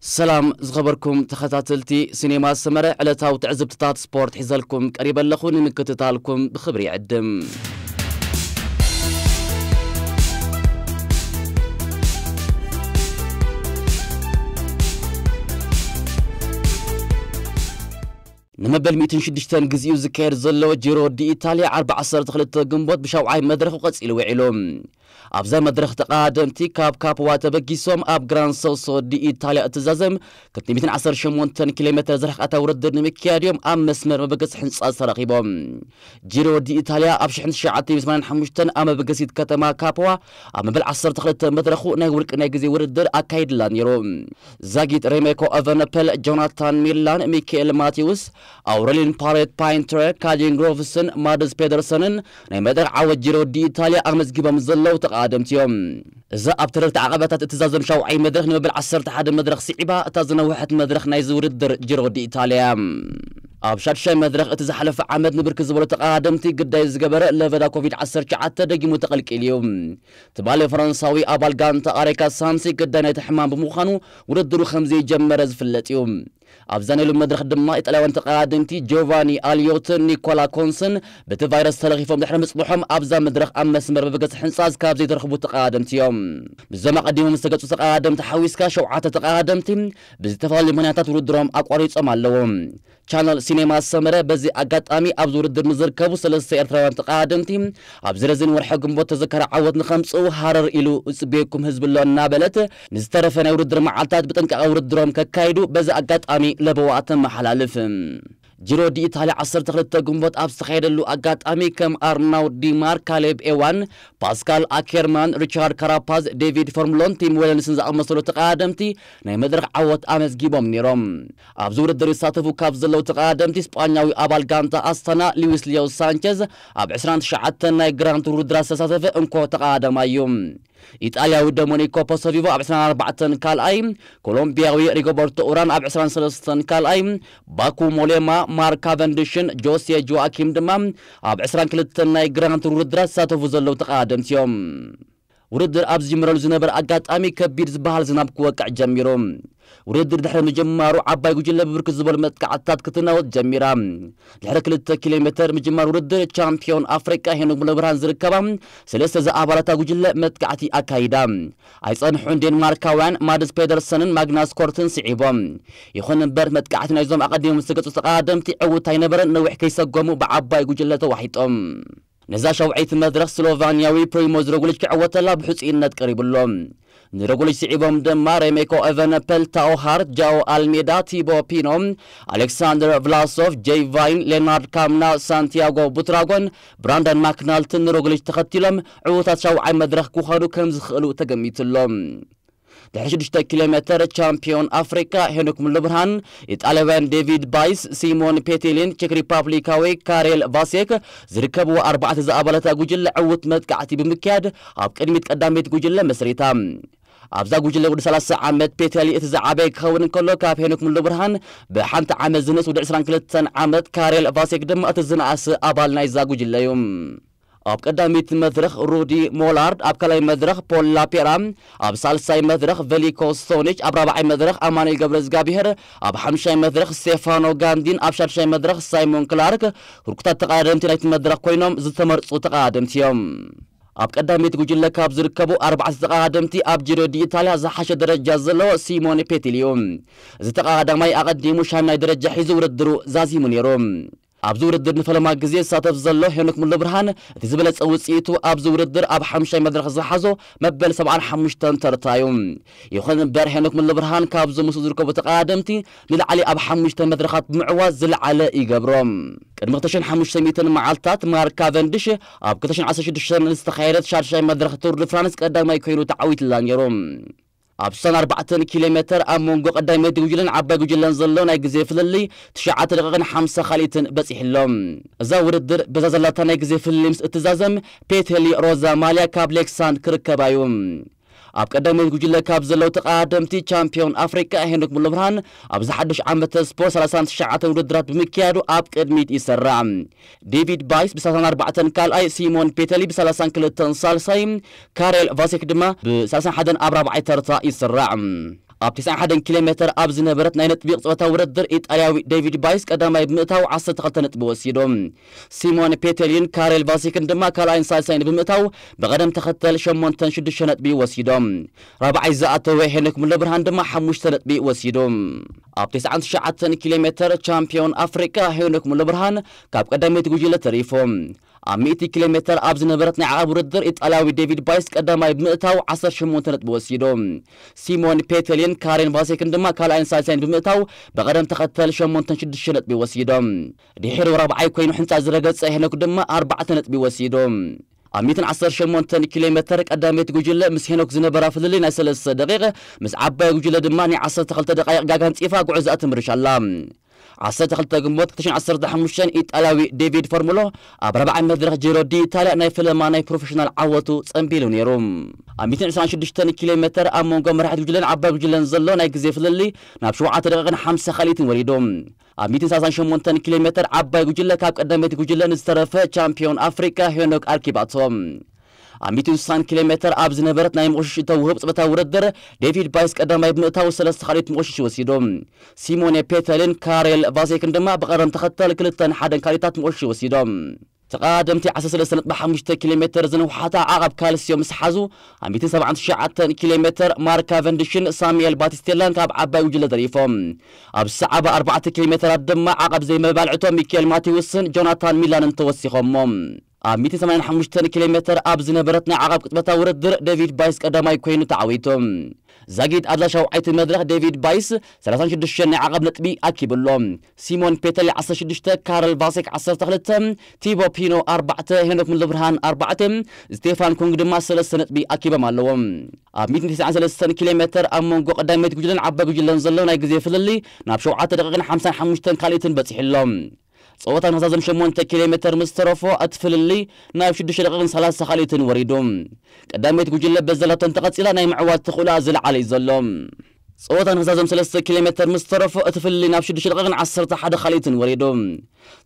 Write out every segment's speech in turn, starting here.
ሰላም ዝኸበርኩም ተኸታተልቲ ሲኔማ ሰመረ፣ ዕለታዊ ትዕዝብትታት ስፖርት ሒዘልኩም ቀሪበ ኣለኹ። ንምክትታልኩም ብኽብሪ ይዕድም። ንመበል ሚእትን ሽዱሽተን ግዜኡ ዝካየድ ዘሎ ጂሮ ዲ ኢታልያ፣ ዓርቢ ዓሰርተ ክልተ ግንቦት ብሻውዓይ መድረኹ ቀጺሉ ውዒሉ። ኣብዛ መድረኽ ተቐዳደምቲ ካብ ካፕዋ ተበጊሶም ኣብ ግራንድ ሶሶ ዲ ኢታልያ እትዛዘም ክልተ ሚእትን ዓሰርተ ሸሞንተን ኪሎ ሜትር ዝረሕቐታ ውድድር ንምክያድ እዮም ኣብ መስመር መበገሲ ሕንጻ ተረኺቦም። ጂሮ ዲ ኢታልያ ኣብ ሽሕን ትሽዓተ ሚእትን ሰማንያን ሓሙሽተን ኣብ መበገሲት ከተማ ካፕዋ ኣብ መበል ዓሰርተ ክልተ መድረኹ ናይ ውልቂ ናይ ግዜ ውድድር ኣካይድላ ነይሩ። ዛጊት ሬሜኮ ኤቨነፐል፣ ጆናታን ሚላን፣ ሚካኤል ማቴውስ፣ ኣውረሊን ፓሬት ፓይንትረ፣ ካሊን ግሮቭስን ማድስ ፔደርሰንን ናይ መድረኽ ዓወት ጂሮ ዲ ኢታልያ ኣመዝጊቦም ዘለዉ ተቐዳደምቲ እዮም። እዛ ኣብ ተረርቲ ዓቐባታት እትዛዘም ሻውዓይ መድረኽ ንመበል ዓሰርተ ሓደ መድረኽ ስዒባ እታ ዝነውሐት መድረኽ ናይዚ ውድድር ጂሮ ዲ ኢታልያ እያ። ኣብ ሻድሻይ መድረኽ እቲ ዝሓለፈ ዓመት ንብርክት ዝበሉ ተቐዳደምቲ ግዳይ ዝገበረ ለበዳ ኮቪድ ዓሰርተ ትሽዓተ ደጊሙ ተቐልቂሉ እዩ። ትማሊ ፈረንሳዊ ኣባል ጋንታ ኣሬካ ሳንሲ ግዳይ ናይቲ ሕማም ብምዃኑ ውድድሩ ከም ዘይጀመረ ዝፍለጥ እዩ። ኣብዛ ናይ ሎሚ መድረኽ ድማ ኢጣልያውያን ተቐዳደምቲ ጆቫኒ ኣልዮትን ኒኮላ ኮንስን በቲ ቫይረስ ተለኺፎም ድሕሪ ምጽንሖም ኣብዛ መድረኽ ኣብ መስመር መበገሲ ሕንጻዝ ካብ ዘይተረኽቡ ተቐዳደምቲ እዮም። ምስዞም ኣቐዲሞም ዝተገጹ ተቐዳደምቲ ሓዊስካ ሸውዓተ ተቐዳደምቲ ብዝተፈላለዩ ምኽንያታት ውድድሮም ኣቋሪጾም ኣለዉ። ቻነል ሲኔማ ሰመረ በዚ ኣጋጣሚ ኣብዚ ውድድር ንዝርከቡ ሰለስተ ኤርትራውያን ተቐዳደምቲ ኣብዚ ረዚን ወርሒ ግንቦት ተዘካሪ ዓወት ንኸምጽኡ ሃረር ኢሉ ዝጽበየኩም ህዝቢ ኣሎ እናበለት፣ ንዝተረፈ ናይ ውድድር መዓልታት ብጥንቃቐ ውድድሮም ከካይዱ በዚ ኣጋጣሚ ለበዋ ተመሓላልፍ። ጂሮ ዲ ኢታልያ ዓሰርተ ክልተ ግንቦት ኣብ ዝተኻየደሉ ኣጋጣሚ ከም ኣርናውድ ዲማር፣ ካሌብ ኤዋን፣ ፓስካል ኣኬርማን፣ ሪቻርድ ካራፓዝ፣ ዴቪድ ፎርምሎን፣ ቲም ዌለንስን ዝኣመሰሉ ተቐዳደምቲ ናይ መድረኽ ዓወት ኣመዝጊቦም ነይሮም። ኣብዚ ውድድር ይሳተፉ ካብ ዘለዉ ተቐዳደምቲ ስጳኛዊ ኣባል ጋንታ ኣስታና ሉዊስ ሊዮ ሳንቸዝ ኣብ ዕስራን ትሽዓተን ናይ ግራንድ ቱር ውድድራት ዝተሳተፈ እንኮ ተቐዳዳማይ እዩ። ኢጣልያዊ ዶሞኒኮ ፖሶቪቮ ኣብ ዕስራን ኣርባዕተን ካልኣይ፣ ኮሎምቢያዊ ሪጎበርቶ ኡራን ኣብ ዕስራን ሰለስተን ካልኣይ፣ ባኩ ሞሌማ፣ ማርክ ካቨንዲሽን ጆሴ ጆዋኪም ድማ ኣብ ዕስራን ክልተን ናይ ግራንድ ቱር ውድድራት ዝሳተፉ ዘለዉ ተቐዳደምቲ እዮም። ውድድር ኣብ ዝጅምረሉ ዝነበረ ኣጋጣሚ ከቢድ ዝበሃል ዝናብ ክወቅዕ ጀሚሩ። ውድድር ድሕሪ ምጅማሩ ዓባይ ጉጅለ ብብርክት ዝበሉ መጥቃዕትታት ክትናወጥ ጀሚራ። ድሕሪ ክልተ ኪሎ ሜተር ምጅማር ውድድር ቻምፒዮን ኣፍሪቃ ሄኖክ ሙሉብርሃን ዝርከባ ሰለስተ ዝኣባላታ ጉጅለ መጥቃዕቲ ኣካይዳ። ኣይጸንሑን ዴንማርካውያን ማድስ ፔደርሰንን ማግናስ ኮርትን ስዒቦም። ይኹን እምበር መጥቃዕቲ ናይዞም ኣቐዲሞም ዝተገጹ ተቐዳደምቲ ዕዉት ኣይነበረን፣ ነዊሕ ከይሰጎሙ ብዓባይ ጉጅለ ተዋሒጦም። ነዛ ሻውዐይቲ መድረኽ ስሎቫንያዊ ፕሪሞዝ ሮግሊች ክዕወተላ ብሕጹይነት ቀሪቡ ኣሎ። ንሮግሊች ስዒቦም ድማ ሬሜኮ ኤቨነፐል፣ ታኦ ሃርት፣ ጃኦ ኣልሜዳ፣ ቲቦ ፒኖ፣ ኣሌክሳንደር ቭላሶቭ፣ ጄይ ቫይን፣ ሌናርድ ካምና፣ ሳንቲያጎ ቡትራጎን ብራንደን ማክናልትን ንሮግሊች ተኸቲሎም ዕዉታት ሻውዓይ መድረኽ ክኾኑ ከም ዝኽእሉ ተገሚቱ ኣሎ። ድሕሪ ሽዱሽተ ኪሎ ሜተር ቻምፒዮን ኣፍሪቃ ሄኖክ ሙሉብርሃን፣ ኢጣልያውያን ዴቪድ ባይስ፣ ሲሞን ፔቴሊን ቼክ ሪፓብሊካዊ ካሬል ቫሴክ ዝርከብዎ ኣርባዕተ ዝኣባላታ ጉጅለ ዕዉት መጥቃዕቲ ብምክያድ ኣብ ቅድሚት ቀዳመይቲ ጉጅለ መስሪታ። ኣብዛ ጉጅለ ወዲ ሰላሳ ዓመት ፔቴሊ እቲ ዝዓበየ ክኸውን እንከሎ፣ ካብ ሄኖክ ሙሉብርሃን ብሓንቲ ዓመት ዝንእስ ወዲ ዕስራን ክልተን ዓመት ካሬል ቫሴክ ድማ እቲ ዝነኣሰ ኣባል ናይዛ ጉጅለ እዩ። ኣብ ቀዳመይቲ መድረኽ ሩዲ ሞላርድ፣ ኣብ ካልኣይ መድረኽ ፖል ላፔራ፣ ኣብ ሳልሳይ መድረኽ ቬሊኮ ስቶኒች፣ ኣብ ራብዓይ መድረኽ ኣማኑኤል ገብረ እግዚኣብሔር፣ ኣብ ሓምሻይ መድረኽ ስቴፋኖ ጋንዲን ኣብ ሻድሻይ መድረኽ ሳይሞን ክላርክ ህርኩታት ተቐዳደምቲ ናይቲ መድረኽ ኮይኖም ዝተመርጹ ተቐዳደምቲ እዮም። ኣብ ቀዳመይቲ ጉጅለ ካብ ዝርከቡ ኣርባዕተ ተቐዳደምቲ ኣብ ጂሮ ዲ ኢታልያ ዝሓሸ ደረጃ ዘለዎ ሲሞን ፔቴሊ እዩ። እዚ ተቐዳዳማይ ኣቐዲሙ ሻናይ ደረጃ ሒዙ ውድድሩ ዛዚሙ ነይሩ። ኣብዚ ውድድር ንፈለማ ግዜ ዝሳተፍ ዘሎ ሄኖክ ሙሉብርሃን፣ እቲ ዝበለጸ ውጽኢቱ ኣብዚ ውድድር ኣብ ሓምሻይ መድረኽ ዝሓዞ መበል ሰብዓን ሓሙሽተን ተርታ እዩ። ይኹን እምበር ሄኖክ ሙሉብርሃን ካብዞም ምስኡ ዝርከቡ ተቐዳደምቲ ንላዕሊ ኣብ ሓሙሽተ መድረኻት ብምዕዋት ዝለዓለ ይገብሮ። ቅድሚ ክልተ ሽሕን ሓሙሽተ ሚእትን መዓልታት ማርክ ካቨንድሽ ኣብ ክልተ ሽሕን ዓሰርተ ሽዱሽተን ዝተኻየደት ሻድሻይ መድረኽ ቱር ድ ፍራንስ ቀዳማይ ኮይኑ ተዓዊትላ ነይሩ። ኣብ ስሳን ኣርባዕተን ኪሎ ሜተር ኣብ መንጎ ቀዳመይቲ ጉጅለን ዓባይ ጉጅለን ዘሎ ናይ ግዜ ፍልልይ ትሽዓተ ደቂቕን ሓምሳ ካልኢትን በጺሑ ኣሎ። እዛ ውድድር በዛ ዘላታ ናይ ግዜ ፍልልይ ምስ እትዛዘም፣ ፔቴሊ ሮዛ ማልያ ካብ ሌክሳንድ ክርከባ እዩ። ኣብ ቀዳመይቲ ጉጅለ ካብ ዘለዉ ተቐዳደምቲ ቻምፒዮን ኣፍሪቃ ሄኖክ ሙሉብርሃን ኣብዚ ሓድሽ ዓመተ ስፖርት ሰላሳን ትሽዓተን ውድድራት ብምክያዱ ኣብ ቅድሚት ይሰራዕ። ዴቪድ ባይስ ብ ሰላሳን ኣርባዕተን ካልኣይ፣ ሲሞን ፔተሊ ብ ሰላሳን ክልተን ሳልሳይ፣ ካሬል ቫሴክ ድማ ብ ሰላሳን ሓደን ኣብ ራብዓይ ተርታ ይስራዕ። ኣብ ትስዓን ሓደን ኪሎ ሜተር ኣብ ዝነበረት ናይ ነጥቢ ቅጽበታዊ ውድድር፣ ኢጣልያዊ ዴቪድ ባይስ ቀዳማይ ብምእታው ዓሰርተ ክልተ ነጥቢ ወሲዱ። ሲሞን ፔቴሊን ካሬል ቫሲክን ድማ ካልኣይን ሳልሳይን ብምእታው ብቐደም ተኸተል ሸሞንተን ሽዱሽተ ነጥቢ ወሲዶም። ራብዓይ ዝኣተወ ሄኖክ ሙሉብርሃን ድማ ሓሙሽተ ነጥቢ ወሲዱ። ኣብ ትስዓን ትሽዓተን ኪሎ ሜተር ቻምፒዮን ኣፍሪቃ ሄኖክ ሙሉብርሃን ካብ ቀዳመይቲ ጉጅለ ተሪፉ። ኣብ ሚእቲ ኪሎ ሜተር ኣብ ዝነበረት ናይ ዓቐብ ውድድር፣ ኢጣልያዊ ዴቪድ ባይስ ቀዳማይ ብምእታው ዓሰርተ ሸሞንተ ነጥቢ ወሲዱ። ሲሞን ፔቴሊን ካሬን ቫሴክን ድማ ካልኣይን ሳልሳይን ብምእታው ብቐደም ተኸተል ሸሞንተን ሽዱሽተ ነጥቢ ወሲዶም። ድሒሩ ራብዓይ ኮይኑ ሕንጻ ዝረገጸ ሄኖክ ድማ ኣርባዕተ ነጥቢ ወሲዱ። ኣብ ሚእትን ዓሰርተ ሸሞንተን ኪሎ ሜተር ቀዳመይቲ ጉጅለ ምስ ሄኖክ ዝነበራ ፍልልይ ናይ ሰለስተ ደቂቕ፣ ምስ ዓባይ ጉጅለ ድማ ናይ ዓሰርተ ክልተ ደቃይቕ ጋጋ ኣንጺፋ ጉዕዞኣ ትምርሽ ኣላ። ዓሰርተ ክልተ ግንቦት ክልተ ሽሕን ዓሰርተ ሓሙሽተን፣ ኢጣልያዊ ዴቪድ ፎርሙሎ ኣብ ራብዓይ መድረኽ ጂሮ ዲ ኢታልያ ናይ ፈለማ ናይ ፕሮፌሽናል ዓወቱ ጸንቢሉ ነይሩ። ኣብ ሚእትን ዕስራን ሽዱሽተን ኪሎ ሜተር ኣብ መንጎ መራሒት ጉጅለን ዓባይ ጉጅለን ዘሎ ናይ ግዜ ፍልልይ ናብ ሸውዓተ ደቂቕን ሓምሳ ካልኢትን ወሪዱ። ኣብ ሚእትን ሰላሳን ሸሞንተን ኪሎ ሜተር ዓባይ ጉጅለ ካብ ቀዳመይቲ ጉጅለ ንዝተረፈ ቻምፒዮን ኣፍሪቃ ሄኖክ ኣርኪባቶ። ኣብ ሚእትን ስሳን ኪሎ ሜተር ኣብ ዝነበረት ናይ ምቑሽሽ እተውህብ ጽበታዊ ውድድር፣ ዴቪድ ባይስ ቀዳማይ ብምእታው ሰለስተ ካልኢት ምቑሽሽ ወሲዱ። ሲሞኔ ፔተልን ካሬል ቫሴክን ድማ ብቐደም ተኸተል ክልተን ሓደን ካልኢታት ምቑሽሽ ወሲዶም። ተቐዳደምቲ ዓሰርተ ሰለስተ ነጥቢ ሓሙሽተ ኪሎ ሜተር ዝነውሓታ ዓቐብ ካልሲዮ ምስ ሓዙ፣ ኣብ ሚእትን ሰብዓን ትሽዓተን ኪሎ ሜተር ማርክ ካቨንዲሽን ሳሙኤል ባቲስቴላን ካብ ዓባይ ጉጅለ ተሪፎም። ኣብ ዝሰዓባ ኣርባዕተ ኪሎ ሜተራት ድማ ዓቐብ ዘይመባልዕቶ ሚካኤል ማቴዎስን ጆናታን ሚላንን ተወሲኾሞ። ኣብ ሚእትን ሰማንያን ሓሙሽተን ኪሎ ሜተር ኣብ ዝነበረት ናይ ዓቐብ ቅጽበታዊ ውድድር ዴቪድ ባይስ ቀዳማይ ኮይኑ ተዓዊቱ። ዛጊድ ኣብዛ ሻውዓይቲ መድረኽ ዴቪድ ባይስ ሰላሳን ሽዱሽተን ናይ ዓቐብ ነጥቢ ኣኪቡ ኣሎ። ሲሞን ፔተል ዓሰርተ ሽዱሽተ፣ ካረል ቫሴክ ዓሰርተ ክልተ፣ ቲቦ ፒኖ ኣርባዕተ፣ ሄኖክ ሙሉብርሃን ኣርባዕተ፣ ስቴፋን ኩንግ ድማ ሰለስተ ነጥቢ ኣኪቦም ኣለዎም። ኣብ ሚእትን ተስዓን ሰለስተን ኪሎ ሜተር ኣብ መንጎ ቀዳመይቲ ጉጅለን ዓባይ ጉጅለን ዘሎ ናይ ግዜ ፍልልይ ናብ ሸውዓተ ደቂቕን ሓምሳን ሓሙሽተን ካልኢትን በጺሑ ኣሎ። ጸወታ ንኽዛዘም ሸሞንተ ኪሎ ሜተር ምስ ተረፎ፣ እቲ ፍልልይ ናብ ሽዱሽተ ደቂቕን ሰላሳ ካልኢትን ወሪዱ። ቀዳመይቲ ጉጅለ በዘላቶ እንተቐጺላ ናይ ምዕዋት ተኽእሎኣ ዝለዓለ እዩ ዘሎ። ጸወታ ንኽዛዘም ሰለስተ ኪሎ ሜተር ምስ ተረፎ፣ እቲ ፍልልይ ናብ ሽዱሽተ ደቂቕን ዓሰርተ ሓደ ካልኢትን ወሪዱ።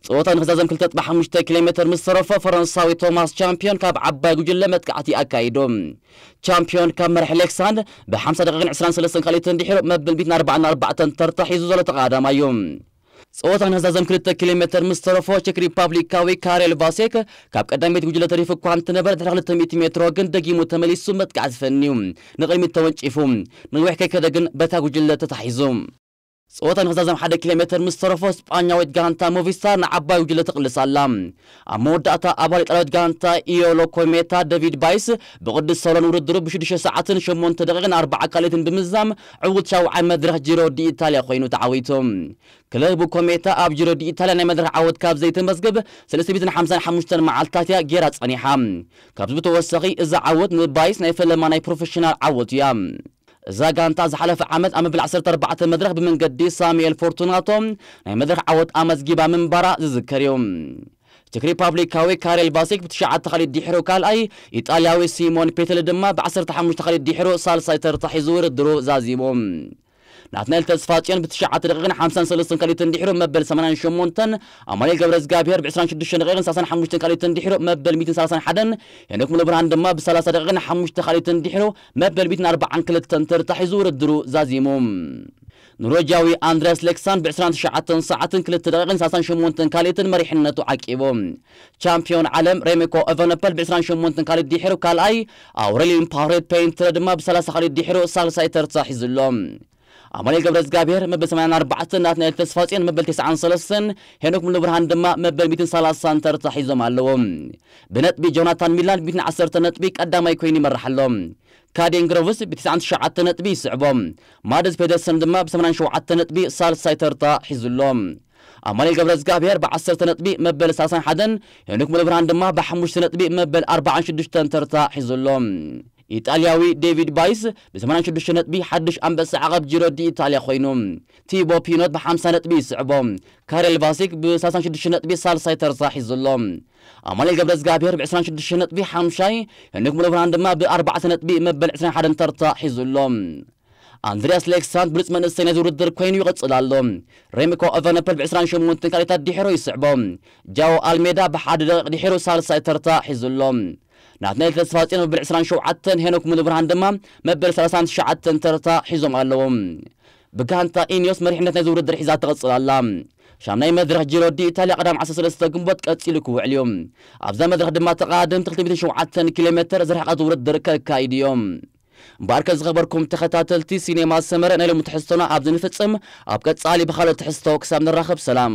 ጸወታ ንኽዛዘም ክልተ ነጥቢ ሓሙሽተ ኪሎ ሜተር ምስ ተረፎ፣ ፈረንሳዊ ቶማስ ቻምፒዮን ካብ ዓባይ ጉጅለ መጥቃዕቲ ኣካይዱ። ቻምፒዮን ካብ መርሒ ሌክሳንድ ብሓምሳ ደቂቕን ዕስራን ሰለስተን ካልኢትን ድሒሩ መበል ሚእትን ኣርባዓን ኣርባዕተን ተርታ ሒዙ ዘሎ ተቐዳዳማይ እዩ። ጸወታ ንኽዛዘም ክልተ ኪሎ ሜተር ምስ ተረፎ፣ ቸክ ሪፓብሊካዊ ካሬል ቫሴክ ካብ ቀዳመይቲ ጉጅለ ተሪፉ እኳ እንተነበረ፣ ድሕሪ ክልተ ሚእቲ ሜትሮ ግን ደጊሙ ተመሊሱ መጥቃዕቲ ፈንዩ ንቕድሚት ተወንጪፉ። ነዊሕ ከይከደ ግን በታ ጉጅለ ተታሒዙ። ጸወታ ንኽዛዘም ሓደ ኪሎ ሜተር ምስ ተረፎ፣ ስጳኛዊት ጋንታ ሞቪስታር ንዓባይ ጉጅለ ትቕልስ ኣላ። ኣብ መወዳእታ፣ ኣባል ኢጣልያዊት ጋንታ ኢዮሎ ኮሜታ ዴቪድ ባይስ ብቕዱስ ሰሎን ውድድሩ ብሽዱሽተ ሰዓትን ሸሞንተ ደቂቕን ኣርባዓ ካልኢትን ብምዝዛም ዕዉት ሻውዓይ መድረኽ ጂሮ ዲ ኢታልያ ኮይኑ ተዓዊቱ። ክለቡ ኮሜታ ኣብ ጂሮ ዲ ኢታልያ ናይ መድረኽ ዓወት ካብ ዘይተመዝግብ ሰለስተ ሚእትን ሓምሳን ሓሙሽተን መዓልታት እያ ጌራ ጸኒሓ። ካብዚ ብተወሳኺ፣ እዛ ዓወት ንባይስ ናይ ፈለማ ናይ ፕሮፌሽናል ዓወቱ እያ። እዛ ጋንታ ዝሓለፈ ዓመት ኣብ መበል ዓሰርተ ኣርባዕተ መድረኽ ብመንገዲ ሳሙኤል ፎርቱናቶ ናይ መድረኽ ዓወት ኣመዝጊባ ምንባራ ዝዝከር እዩ። ቸክ ሪፓብሊካዊ ካሬል ቫሲክ ብትሽዓተ ካልኢት ድሒሩ ካልኣይ፣ ኢጣልያዊ ሲሞን ፔተሊ ድማ ብዓሰርተ ሓሙሽተ ካልኢት ድሒሩ ሳልሳይ ተርታ ሒዙ ውድድሩ ዛዚሙ። ናትናኤል ተስፋጽዮን ብትሽዓተ ደቂቕን ሓምሳን ሰለስተን ካልኢትን ድሒሩ መበል ሰማንያን ሸሞንተን፣ ኣማኑኤል ገብረ እግዚኣብሔር ብዕስራን ሽዱሽተን ደቂቕን ሰላሳን ሓሙሽተን ካልኢትን ድሒሩ መበል ሚእትን ሰላሳን ሓደን፣ ሄኖክ ሙሉብርሃን ድማ ብሰላሳ ደቂቕን ሓሙሽተ ካልኢትን ድሒሩ መበል ሚእትን ኣርባዓን ክልተን ተርታ ሒዙ ውድድሩ ዛዚሙ። ኖርወጃዊ ኣንድሪያስ ሌክሳንድ ብዕስራን ትሽዓተን ሰዓትን ክልተ ደቂቕን ሰላሳን ሸሞንተን ካልኢትን መሪሕነቱ ዓቂቡ። ቻምፒዮን ዓለም ሬሜኮ ኤቨነፐል ብዕስራን ሸሞንተን ካልኢት ድሒሩ ካልኣይ፣ ኣውሬሊን ፓሬት ፔንትረ ድማ ብሰላሳ ካልኢት ድሒሩ ሳልሳይ ተርታ ሒዙ ኣሎ። ኣማኑኤል ገብረ እግዚኣብሔር መበል ሰማንያን ኣርባዕተን፣ ናትናኤል ተስፋጽዮን መበል ተስዓን ሰለስተን፣ ሄኖክ ሙሉብርሃን ድማ መበል ሚእትን ሰላሳን ተርታ ሒዞም ኣለዉ። ብነጥቢ ጆናታን ሚላን ሚእትን ዓሰርተ ነጥቢ ቀዳማይ ኮይኑ ይመርሕ ኣሎ። ካዴን ግሮቭስ ብተስዓን ትሽዓተ ነጥቢ ይስዕቦ። ማድስ ፔደርሰን ድማ ብሰማንያን ሸውዓተ ነጥቢ ሳልሳይ ተርታ ሒዙ ኣሎ። ኣማኑኤል ገብረ እግዚኣብሔር ብዓሰርተ ነጥቢ መበል ሰላሳን ሓደን፣ ሄኖክ ሙሉብርሃን ድማ ብሓሙሽተ ነጥቢ መበል ኣርባዓን ሽዱሽተን ተርታ ሒዙ ኣሎ። ኢጣልያዊ ዴቪድ ባይስ ብሰማንያን ሽዱሽተ ነጥቢ ሓድሽ ኣንበሳ ዓቐብ ጂሮ ዲ ኢታልያ ኮይኑ፣ ቲቦ ፒኖት ብሓምሳ ነጥቢ ይስዕቦ። ካሬል ቫሲክ ብሰላሳን ሽዱሽተ ነጥቢ ሳልሳይ ተርታ ሒዙ ኣሎ። ኣማኑኤል ገብረ እግዚኣብሔር ብዕስራን ሽዱሽተ ነጥቢ ሓምሻይ፣ ሄኖክ ሙሉብርሃን ድማ ብኣርባዕተ ነጥቢ መበል ዕስራን ሓደን ተርታ ሒዙ ኣሎ። ኣንድሪያስ ሌክሳንድ ብሉጽ መንእሰይ ናይዚ ውድድር ኮይኑ ይቕጽል ኣሎ። ሬሚኮ ኤቨነፐል ብዕስራን ሸሞንተን ካልኢታት ድሒሩ ይስዕቦ። ጃኦ ኣልሜዳ ብሓደ ደቂቕ ድሒሩ ሳልሳይ ተርታ ሒዙ ኣሎ። ናትናኤል ተስፋጽዮን መበል ዕስራን ሸውዓተን፣ ሄኖክ ሙሉብርሃን ድማ መበል ሰላሳን ትሽዓተን ተርታ ሒዞም ኣለዉ። ብጋንታ ኢኒዮስ መሪሕነት ናይዚ ውድድር ሒዛ ትቕጽል ኣላ። ሻምናይ መድረኽ ጂሮ ዲ ኢታልያ ቀዳም ዓሰርተ ሰለስተ ግንቦት ቀጺሉ ክውዕል እዩ። ኣብዛ መድረኽ ድማ ተቐዳደምቲ ክልተ ሚእትን ሸውዓተን ኪሎ ሜተር ዝርሕቐት ውድድር ከካይዱ እዮም። እምበኣርከ ዝኸበርኩም ተኸታተልቲ ሲኔማ ሰመረ፣ ናይ ሎሚ ትሕዝቶና ኣብዚ ንፍጽም። ኣብ ቀጻሊ ብኻልኦት ትሕዝቶ ክሳብ ንራኸብ ሰላም።